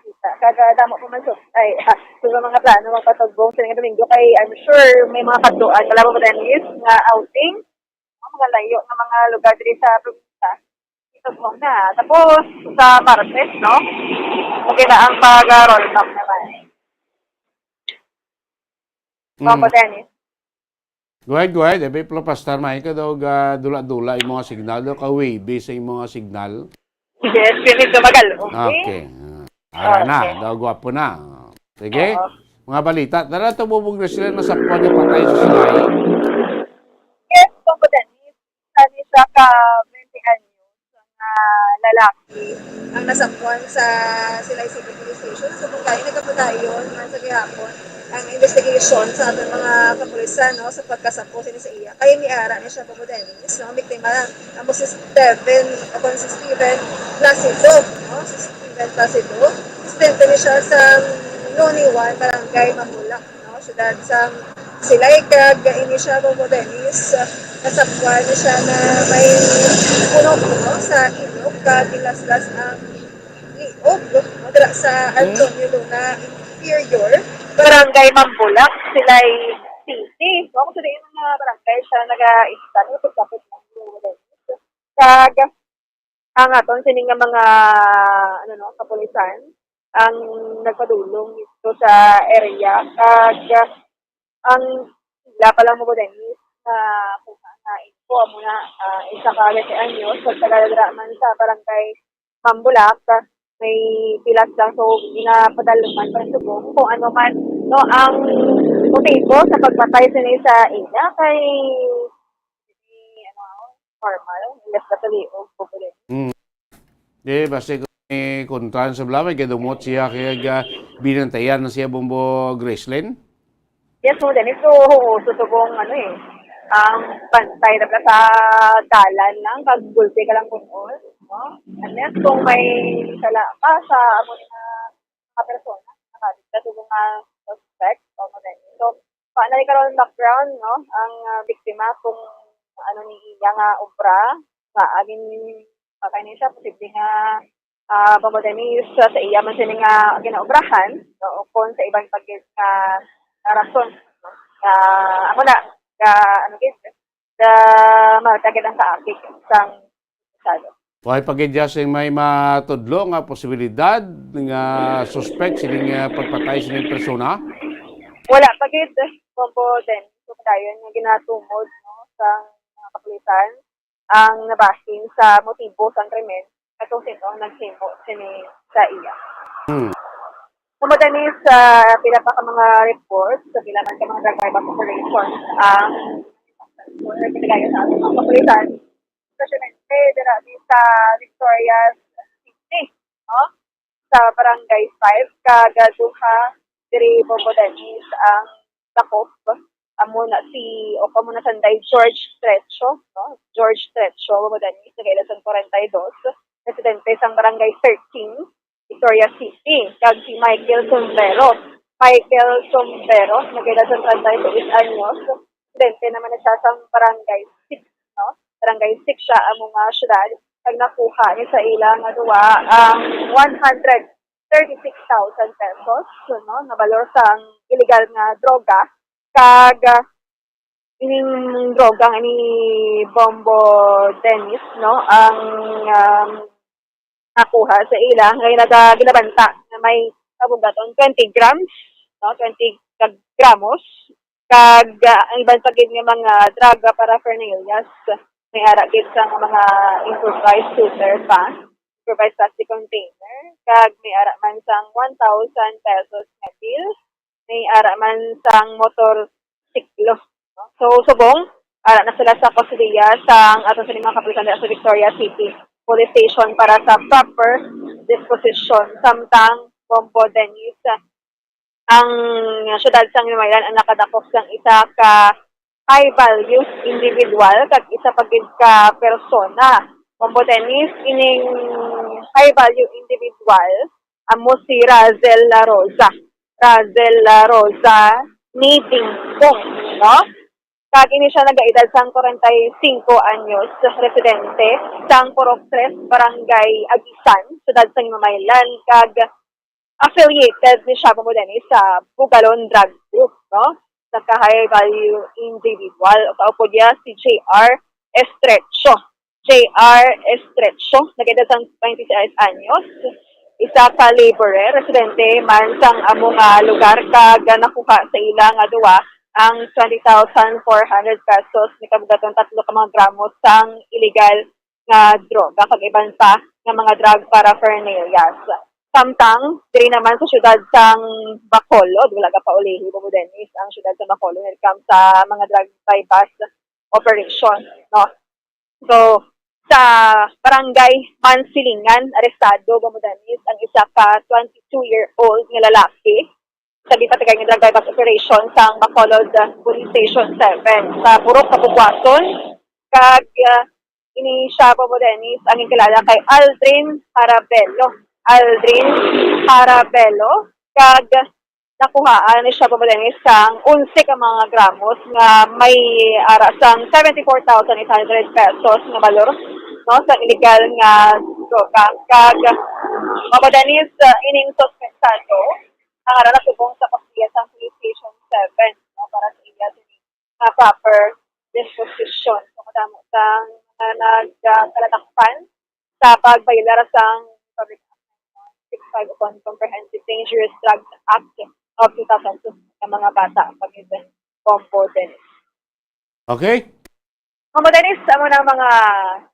kita. Kaga damo pa man, so, ay, ah, so, mga plano, magpatugbong sa nga Domingo, kay, I'm sure, may mga kadtuan, wala mo, Dennis, nga outing, mga layo nga mga lugar diri sa probinsya. Ito po na. Tapos, sa Martes, no? Okay na ang pag-roll back naman. Mm. Opo, Dennis. Go ahead, go ahead. Ebi, Plo Pastar, may ka daw ga dula-dula yung mga signal, daw ka wavy sa yung mga signal. Yes, Spirit Dumagal. Okay. Okay. Ah, ara na, Okay. daw gwapo na. Sige. Oo. Mga balita, dara to, bubog na sila, nasakpan niya patay sa silay. Yes, Bombo Dennis. Sa isa ka twenty anyos nga lalaki ang nasakpan sa Silay City Police Station. So, kung tayo nagkapadayon man sa gihapon, ang investigation sa ating mga kapulisan, no, sa pagkasakop sini sa iya. Kaya niara ni siya, Bombo Dennis, no? Biktima amo si Steven, o kung si Steven Placido, no? Si Steven Placido. Residente ni siya sa Loni one, Barangay Mamulak, no? Siyudad sa Silay, kag ini siya, Bombo Dennis, nasakpan ni siya na may puno, no? Sa ilok, kag gilaslas ang liog, no? Dira sa Hmm? Antonio Luna Interior, Barangay Mambulak, Silay City. So, ako sa diin mga barangay siya naga-istan, kapit-kapit lang, Bombo Dennis. Kag ang aton sini nga mga, ano, no, kapulisan ang nagpadulong dito sa area, kag ang sila pa lang mo, Dennis, na kuha na info, amo na, ah, isa ka twenty anyos, pagtagal dira man sa barangay Mambulak, may pilas lang, so ginapadalungan pa subong kung ano man, no, ang motibo sa pagpatay sini sa ina kay, ano, formal, ilas ka tuliog, popular. Mm. Di, basta kung may kontra sa bala, may gadumot siya, kaya ga-, binantayan na siya, Bombo Gracelyn? Yes, so, Dennis, so, oo, so, subong, ano eh, ang bantay na pala sa dalan lang, pag gulpi ka lang kun-on, no? Unless kung may sala pa sa amo nga mga persona, nakadikta subong nga suspect, o mo, Dennis. So, pa na karon background, no? Ang, ah, biktima kung ano ni iya nga obra, nga agin, patay ni siya, posible nga, ah, pamodani sa, sa iya man sini nga ginaobrahan, no? O kung sa ibang pag-, nga, nga rason, no? Nga, amo na, nga, ano gid, nga mahal ka gid ang kaakig sang Estado. Wala pa gid siya sing may matudlo nga posibilidad nga suspek sining, ah, pagpatay sining persona? Wala pa gid, Bombo Dennis, so dayon nga ginatumod, no, sa mga kapulisan ang nabahin sa motibo sang krimen, kung sino ang naghimo sini sa iya. Hmm. Sa madani sa pila pa ka mga reports, sa pila man ka mga drug buy-bust operations ang pinagayo sa ating mga kapulisan, especially dira di sa Victorias City, no? Sa Barangay five, kag duha diri, Bombo Dennis, ang dakop. Amo na si, o amo na sanday, George Trecho, no? George Trecho, Bombo Dennis, nag-edad sang kwarenta y dos, residente sang Barangay thirteen, Victoria City, kag si Michael Sombrero. Michael Sombrero, nag-edad sang treinta y seis anyos, residente naman na siya sang Barangay six, no? Barangay six siya amo nga syudad, kag nakuha ni sa ila nga duwa ang one hundred thirty-six thousand pesos, no, nga balor sang illegal nga droga, kag, ah, ining droga nga ni Bombo Dennis, no, ang, um, nakuha sa ila, nga naga-, ginabanta nga may kabugaton twenty grams, no, twenty ka gramos, kag, ah, ang iban pa gid nga mga drug paraphernalia. may ara gid sang mga improvised scooter pa, improvised plastic container, kag may ara man sang one thousand pesos nga bill, may ara man sang motorsiklo. No? So, subong, ara na sila sa kustodiya sang ato sa mga kapulisan dira sa Victoria City Police Station para sa proper disposition. Samtang, Bombo Dennis, ang siyudad sang Himaylan ang nakadakop sang isa ka high value individual kag isa pa gid ka persona. Bombo Dennis, ining high value individual amo si Razel La Rosa. Razel La Rosa ni Dingkong, no? Kag ini siya nagaedad sang kwarenta y singko anyos, residente sang Purok Tres, Barangay Aguisan, siyudad sang Himaylan, kag affiliated ni siya, Bombo Dennis, sa Bugalon Drug Group, no? Sa ka high value individual. Ang kaupod niya si J R Estrecho. J R Estrecho, nag-edad sang twenty-six anyos, isa ka laborer, residente man sang amo nga lugar, kag nakuha sa ila nga duwa ang twenty thousand four hundred pesos, ni kabugaton tatlo ka mga gramo sang illegal nga droga kag iban pa nga mga drug paraphernalia. Samtang diri naman sa siyudad sang Bacolod, wala ka pa ulihi, Bombo Dennis, ang siyudad sa Bacolod when it comes sa mga drug buy-bust operation, no? So, sa Barangay Mansilingan, arestado, Bombo Dennis, ang isa ka twenty-two-year-old nga lalaki sa ginpatagay nga drug buy-bust operation sang Bacolod Police Station seven sa Purok Kabugwason, kag, ah, ini siya, Bombo Dennis, ang ginkilala kay Aldrin Harabelo. Aldrin Harabelo, kag nakuhaan ni siya, Bombo Dennis, sang onse ka mga gramos nga may ara sang seventy-four thousand eight hundred pesos nga balor, no, sa illegal nga droga. Kag, Bombo Dennis, ah, ining suspetsado ang ara nasubong sa kustodiya sang Police Station seven, no, para sa iya sini nga proper disposition. So, kadamo sang mga nagkalatakpan sa pagbayolar sang Public Act six five upon Comprehensive Dangerous Drugs Act of two thousand two, nga mga bata ang pag-, Bombo Dennis. Okay? Bombo Dennis, amo na ang mga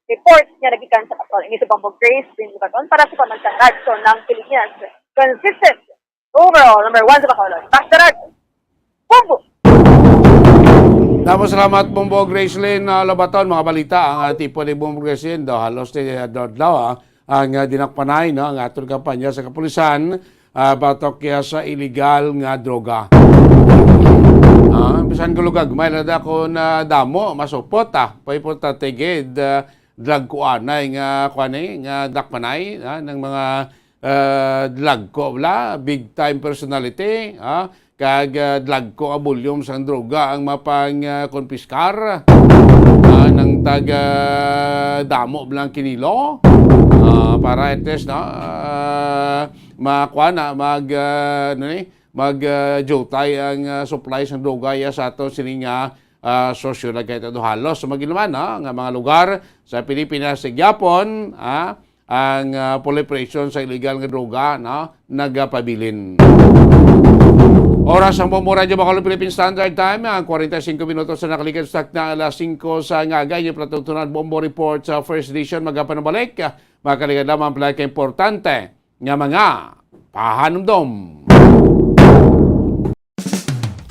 report nga nagikan sa patrol. Ini si Bombo Grace Lynn Lubaton para sa Pamansang Radyo ng Pilipinas. Consistent, overall, number one sa Bacolod. Basta Radyo. Bombo! Damo salamat, Bombo Gracelyn, ah, Lobaton. Mga balita ang, ah, tipo ni Bombo Gracelyn. Do, halos ni, ah, do, adlaw, ah, ang, ah, dinakpanay, no, ang aton kampanya sa kapulisan, ah, batok kaya sa illegal nga droga. Ah, bisan ko lugag, may lada ko na damo, masupot, ah. Pwede po tatigid, ah, drag ko anay nga, kuwan eh, nga dakpanay, ah, ng mga, ah, dlagko, wala, big time personality, ah, kag, ah, dlagko nga volume sang droga ang mapang, ah, konpiskar, ah, ng taga damo blang kinilo, ah, para at least, no, ah, makuha na, mag, ah, ano ni, mag, ah, jutay ang, ah, supply sang droga iya sa ato sini nga, ah, sosyo na kay do halos sa maginuman, no, nga mga lugar sa Pilipinas sa gyapon, ah, ang, ah, proliferation sa illegal nga droga, no, nagapabilin. Oras ang Bombo Radyo Bacolod Philippine Standard Time, ang kwarenta y singko minutos na nakalikid sa takna alas singko sa ngaga. Inyo pala tuntunan Bombo Report sa First Edition. Magapanabalik, ah, makaligad lamang pala ka importante nga mga pahanumdom.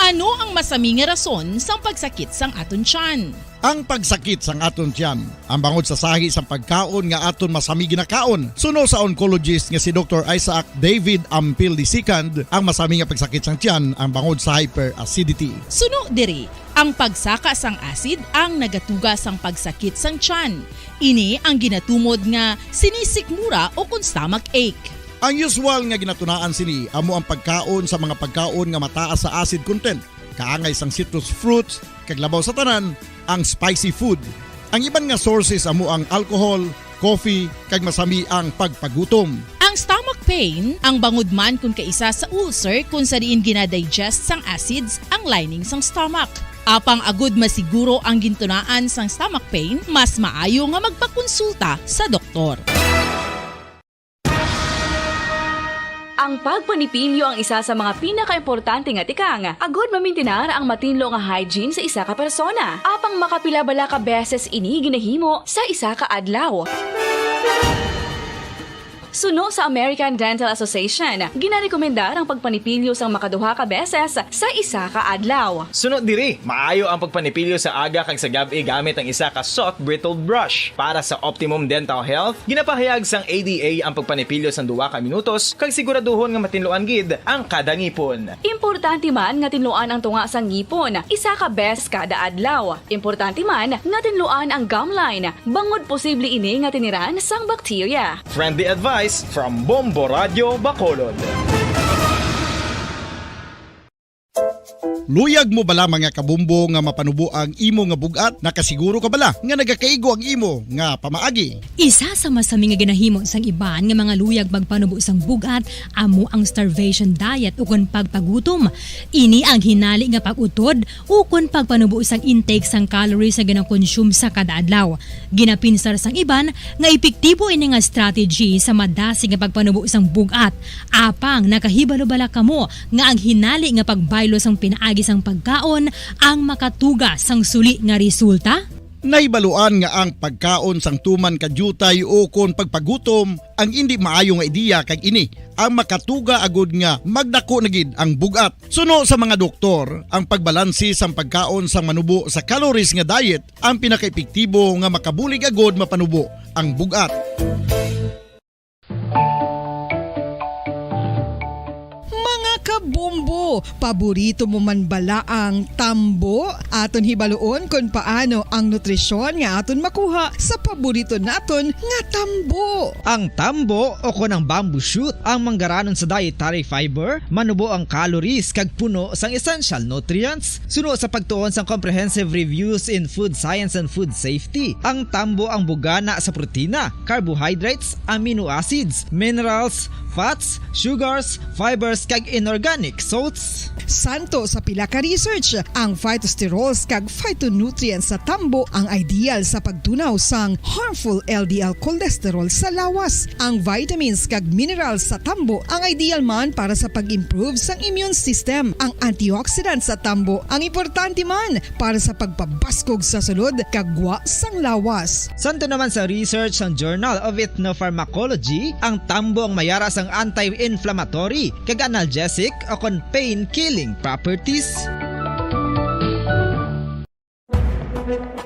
Ano ang masami nga rason sang pagsakit sang aton tiyan? Ang pagsakit sang aton tiyan, ang bangod sa sahi sang pagkaon nga aton masami ginakaon. Suno sa oncologist nga si Doktor Isaac David Ampil the second, ang masami nga pagsakit sang tiyan ang bangod sa hyperacidity. Suno diri, ang pagsaka sang acid ang nagatuga sang pagsakit sang tiyan. Ini ang ginatumod nga sinisikmura o kon stomach ache. Ang usual nga ginatunaan sini amo ang pagkaon sa mga pagkaon nga mataas sa acid content, kaangay sang citrus fruits, kag labaw sa tanan, ang spicy food. Ang iban nga sources amo ang alcohol, coffee, kag masami ang pagpagutom. Ang stomach pain ang bangod man kon kaisa sa ulcer kon sa diin gina-digest sang acids ang lining sang stomach. Apang agud masiguro ang gintunaan sang stomach pain, mas maayo nga magpakonsulta sa doktor. Ang pagpanipilyo ang isa sa mga pinakaimportante nga tikang agud mamintinar ang matinlo nga hygiene sa isa ka persona. Apang makapila bala ka beses ini ginahimo sa isa ka adlaw? Suno sa American Dental Association, ginarekomendar ang pagpanipilyo sang makaduha ka beses sa isa ka adlaw. Suno diri, maayo ang pagpanipilyo sa aga kag sa gab-i gamit ang isa ka soft bristled brush. Para sa optimum dental health, ginapahayag sang A D A ang pagpanipilyo sang duha ka minutos kag siguraduhon nga matinluan gid ang kada ngipon. Importante man nga tinluan ang tunga sang ngipon isa ka beses kada adlaw. Importante man nga tinluan ang gum line, bangod posible ini nga tiniran sang bakterya. Friendly advice from Bombo Radio Bacolod. Luyag mo bala, mga kabombo, nga mapanubo ang imo nga bug-at? Nakasiguro ka bala nga nagakaigo ang imo nga pamaagi? Isa sa masami nga ginahimo sang iban nga mga luyag magpanubo sang bug-at amo ang starvation diet ukon pagpagutom. Ini ang hinali nga pag-utod ukon pagpanubo sang intake sang calories nga ginakonsume sa kada adlaw. Ginapinsar sang iban nga epektibo ini nga strategy sa madasig nga pagpanubo sang bug-at. Apang nakahibalo bala kamo nga ang hinali nga pagbaylo sang pinaagi sang pagkaon ang makatuga sang suli nga resulta? Nahibaluan nga ang pagkaon sang tuman ka diutay ukon pagpagutom ang indi maayo nga ideya, kag ini ang makatuga agud nga magdako na gid ang bug-at. Suno sa mga doktor, ang pagbalanse sang pagkaon sang manubo sa calories nga diet ang pinakaepektibo nga makabulig agud mapanubo ang bug-at. Mga kabombo, paborito mo man bala ang tambo? Aton hibaluon kon paano ang nutrisyon nga aton makuha sa paborito naton nga tambo. Ang tambo, o kon ang bamboo shoot, ang manggaranon sa dietary fiber, manubo ang calories kag puno sang essential nutrients. Suno sa pagtuon sang Comprehensive Reviews in Food Science and Food Safety, ang tambo ang bugana sa protina, carbohydrates, amino acids, minerals, fats, sugars, fibers, kag inorganic salts. Santo sa pila ka research, ang phytosterols kag phytonutrients sa tambo ang ideal sa pagtunaw sang harmful L D L cholesterol sa lawas. Ang vitamins kag minerals sa tambo ang ideal man para sa pag-improve sang immune system. Ang antioxidants sa tambo ang importante man para sa pagpabaskog sa sulod kag gwa sang lawas. Santo naman sa research sang Journal of Ethnopharmacology, ang tambo ang mayara sang anti-inflammatory kag analgesic o kon pain-killing properties.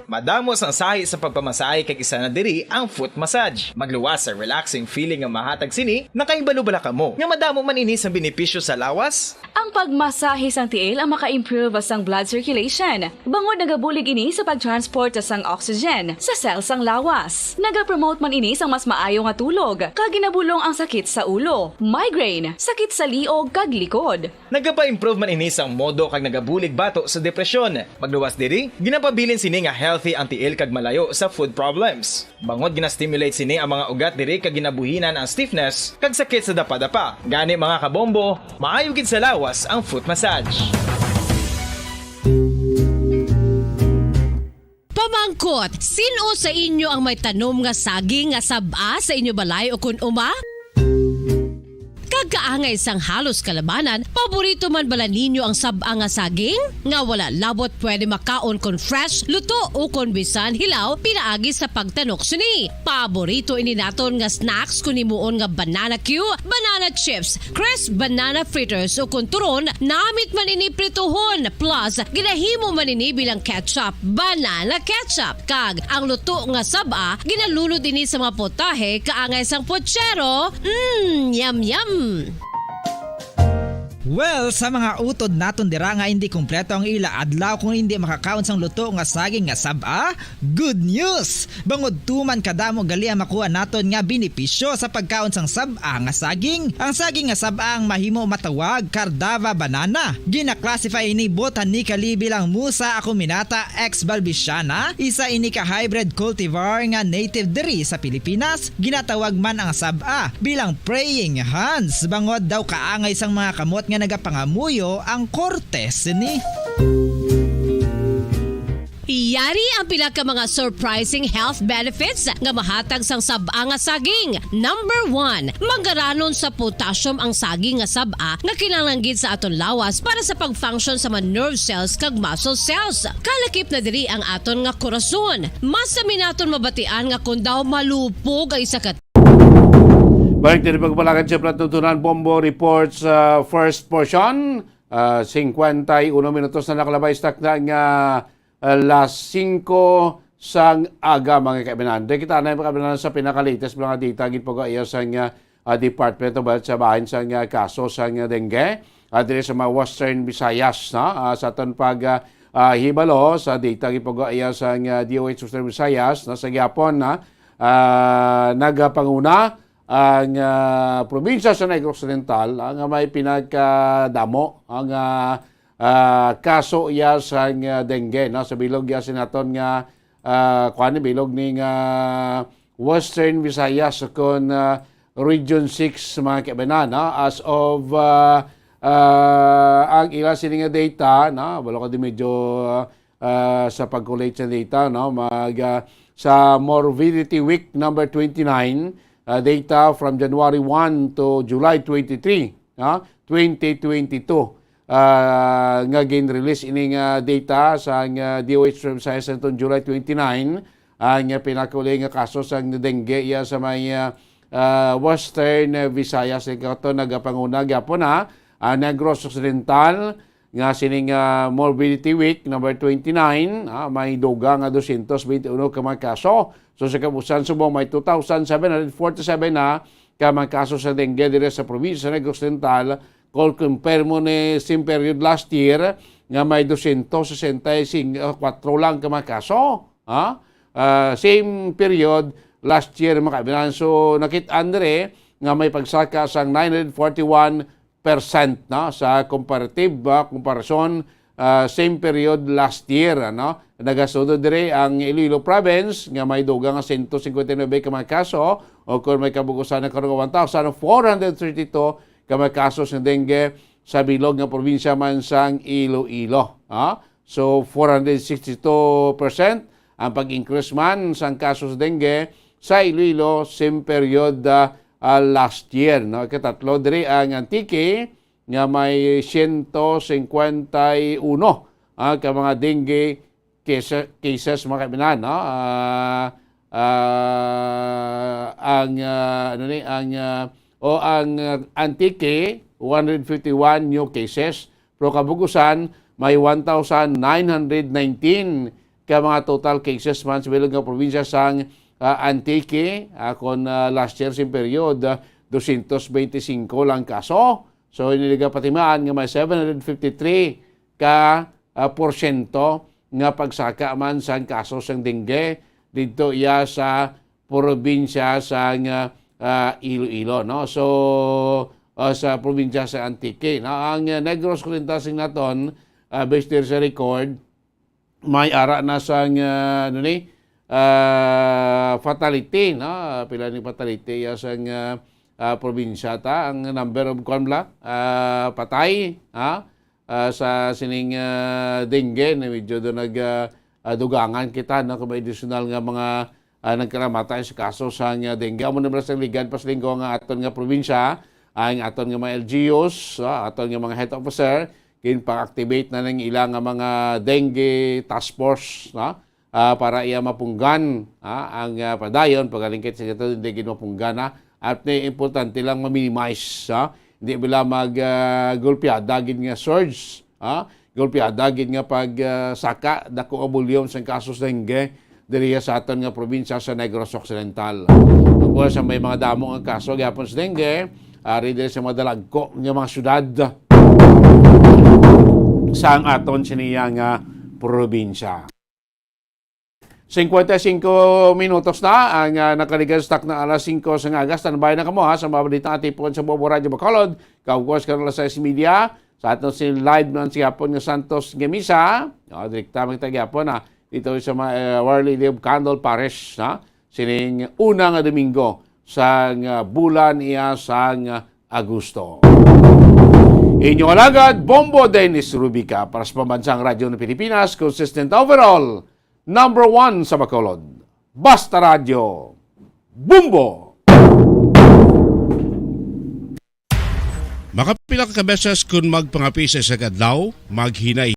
Madamo sang sahi sa pagpamasahe, kag isa na diri ang foot massage. Magluwas sa relaxing feeling nga mahatag sini. Nakahibalo bala kamo nga madamo man ini sang benepisyo sa lawas? Ang pagmasahe sang tiil ang maka-improve sang blood circulation, bangod nagabulig ini sa pag-transport sang oxygen sa cell sang lawas. Nagapromote man ini sang mas maayo nga tulog, kag ginabulong ang sakit sa ulo, migraine, sakit sa liog kag likod. Nagapa-improve man ini sang modo kag nagabulig bato sa depresyon. Magluwas diri, ginapabilin sini nga healthy ang tiil kag malayo sa foot problems. Bangod gina-stimulate sini ang mga ugat diri kag ginabuhinan ang stiffness kag sakit sa dapadapa. Gani, mga kabombo, maayo gid sa lawas ang foot massage. Pamangkot, sin-o sa inyo ang may tanom nga saging nga sab-a sa inyo balay ukon uma? Kag kaangay sang halos kalabanan, paborito man bala ninyo ang sab-a nga saging? Nga wala labot pwede makaon kon fresh, luto, o kon bisan hilaw pinaagi sa pagtanok sini. Paborito ini naton nga snacks kon himuon nga banana cue, banana chips, crisp banana fritters, o kon turon, namit man ini prituhon, plus ginahimo man ini bilang ketchup, banana ketchup. Kag ang luto nga sab-a ginalunod ini sa mga potahe kaangay sang puchero. Mm, yum, yum. Well, sa mga utod naton dira nga indi kompleto ang ila adlaw kung indi makakaon sang luto nga saging nga sab-a, good news! Bangod tuman kadamo gali ang makuha naton nga benepisyo sa pagkaon sang sab-a nga saging. Ang saging nga sab-a ang mahimo matawag Cardava banana. Gina-classify ini botanically bilang Musa acuminata ex balbisiana. Isa ini ka hybrid cultivar nga native diri sa Pilipinas. Ginatawag man ang sab-a bilang praying hands, bangod daw kaangay sang mga kamot nga nagapangamuyo ang korte sini. Iya Ari ang pila ka mga surprising health benefits nga mahatag sang sab-a nga saging. Number one, mangaranon sa potassium ang saging nga sab-a nga kinahanglan gid sa aton lawas para sa pag-function sa mga nerve cells kag muscle cells. Kalakip na diri ang aton nga korason. Mas sami naton mabatian nga kon daw malupog ang isa ka Balik diri pagpalagan sa Plat Tuntunan Bombo Report sa first portion. Ah, singkwenta y uno minutos na nakalabay sa takna nga, ah, las singko sang aga, mga kaibinan. Di kita na, mga kaibinan, sa pinaka-latest mga data gid pag-iya sang, ah, Department of Health sa bahin sang, ah, kaso sang, ah, dengue. Ah, diri sa mga Western Visayas, no? Ah, sa aton pag, ah, ah, hibalo sa data gid pag-iya sang, ah, D O H Western Visayas, no? Sa gihapon, na, ah, nagapanguna ang, ah, probinsya sa Negros Oriental, ah, nga may pinakadamo ang, ah, ah, kaso iya sang, ah, dengue, no? Sa bilog iya sinaton nga, ah, kuan ni bilog ni nga Western Visayas kon, ah, Region six, mga kaibinan, no? As of, ah, ah, ang ila sini nga data, no? Wala ko di medyo, ah, sa pag-collate sa data, no? Mag, ah, sa Morbidity Week number twenty-nine, ah, data from January one to July twenty-three, no? Twenty twenty-two, ah, nga gin-release ini nga data sa, ah, D O H website sa itong July twenty-nine, ang, ah, pinakauli nga kaso sa dengue iya sa may, ah, ah, Western, ah, Visayas. Ikaw to nagapanguna gyapon, ha, ah, Negros Occidental, nga sining, ah, Morbidity Week number twenty-nine, ah, may dugang nga dosyentos bente uno ka mga kaso. So, sa kabusan subong may two thousand seven hundred forty-seven na ka mga kaso sa dengue diri sa probinsya sa Negros Occidental, kung compare mo ni same period last year nga may dosyentos sesenta y kwatro lang ka mga kaso. Ha? Ah, same period last year, mga kaibigan. So, nakit-an diri nga may pagsaka sang nine hundred forty-one percent, no, sa comparative, ah, comparison, ah, same period last year, ano. Nagasunod diri ang Iloilo Province nga may dugang nga sento singkwenta y nuebe ka mga kaso, o kung may kabug-usan na karon nga one thousand four hundred thirty-two ka mga kaso sa dengue sa bilog nga probinsya man sang Iloilo, ha? So, four hundred sixty-two percent ang pag-increase man sang kaso sa dengue sa Iloilo same period, ah, ah, last year, no? Ikatatlo diri ang Antique nga may siyento singkwenta y uno, ah, ka mga dengue case-, cases, mga kaibinan, no? Ah, ah, ang, ah, ano ni, ang, ah, o ang, ah, Antique, one hundred fifty-one new cases. Pero kabugusan, may one thousand nine hundred nineteen ka mga total cases man sa bilog nga probinsya sang, ah, Antique. Ah, kon, ah, last year same period, ah, dosyentos bente singko lang kaso. So, ini nagapatimaan nga may seven hundred fifty-three ka, ah, porsyento nga pagsaka man sang kaso sang dengue didto iya sa probinsya sang, ah, ah, Iloilo, no? So, ah, sa probinsya sa Antique, no? Ang, ah, Negros Occidental sing naton, ah, based diri sa record, may ara na sang, ah, ano ni, ah, fatality, no? Pila ni fatality ya sang, ah, ah, probinsya ta, ang number of, kuwan bala, ah, patay, ha? Ah, sa sining, ah, dengue, na medyo do nag, ah, ah, dugangan kita, no? Kung may additional nga mga, ah, nagkaramatay sa kaso sang, ah, dengue. Amo na bala sa ligad pa sa linggo nga aton nga probinsya, ang aton nga mga L G Us, ah, aton nga mga health officer, ginpang-activate na ning ila nga mga dengue task force, no? Ah, para iya mapunggan, ah, ang, ah, padayon, pagalingkit sa ito, hindi gid mapunggan, ha? At ni importante lang ma-minimize, ha? Hindi bila mag, ah, gulpiada gid nga surge, ha? Gulpiada gid nga pag, ah, saka, dako nga volume sang kasos dengue diri sa aton nga probinsya sa Negros Occidental. Of course, ang may mga damo nga kaso gyapon sa dengue, ari diri sa mga dalagko nga mga syudad sang aton siniya nga probinsya. Singkwenta y singko minutos na ang, ah, nakaligas sa takna alas singko sa aga. Standby na kamo, ha, sa mga balita atipon sa Bobo Radyo Bacolod. Kaugwas karon alas sais y media sa aton sin live non sa gihapon nga Santos nga Misa. O, direkta man kita gihapon, ha, dito sa ma-, eh, Our Lady of Candle Parish, ha, sining una nga Domingo sang, ah, bulan iya sang, ah, Agosto. Inyo alagad, Bombo Dennis Rubica, para sa Pambansang Radyo ng Pilipinas, consistent overall, number one sa Bacolod. Basta Radyo, Bumbo! Makapila ka beses kun magpangapi sa isa ka adlaw, maghinay